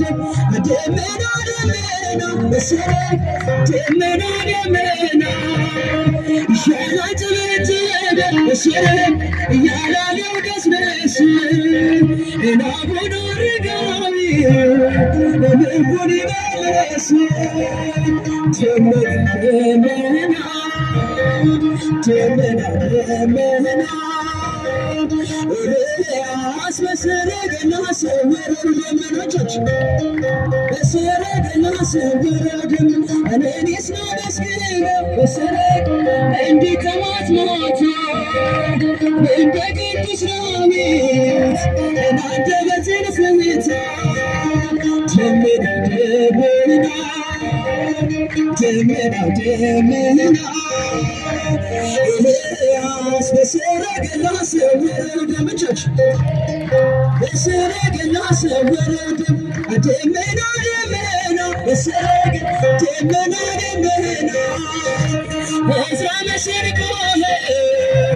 ደመና ደመና በሰረግ ደመና ደመና ያላጨበጨበ በሰረግ ያላለው ደስደስ ናቡነ አረጋዊ ልቡን ይመለስ። ደመና ደመና ደመና ደመና ኤልያስ በሰረገላ ሰወረው ደመናቾች፣ በሰረገላ ሰወረው ደመና። እኔስ ላመስግነው በሰረግ እንዲህ ከማት ማታ እንደ ቅዱስ ዳዊት አንደበቴን ፍታ። ደመና ደመና ደመና ደመና ኤልያስ በሰረገላ ሰወረው ደመቾች፣ በሰረገላ ሰወረው ደመና ደመና በሰረገላ ደመና ደመና ዕዝራ መሰንቆ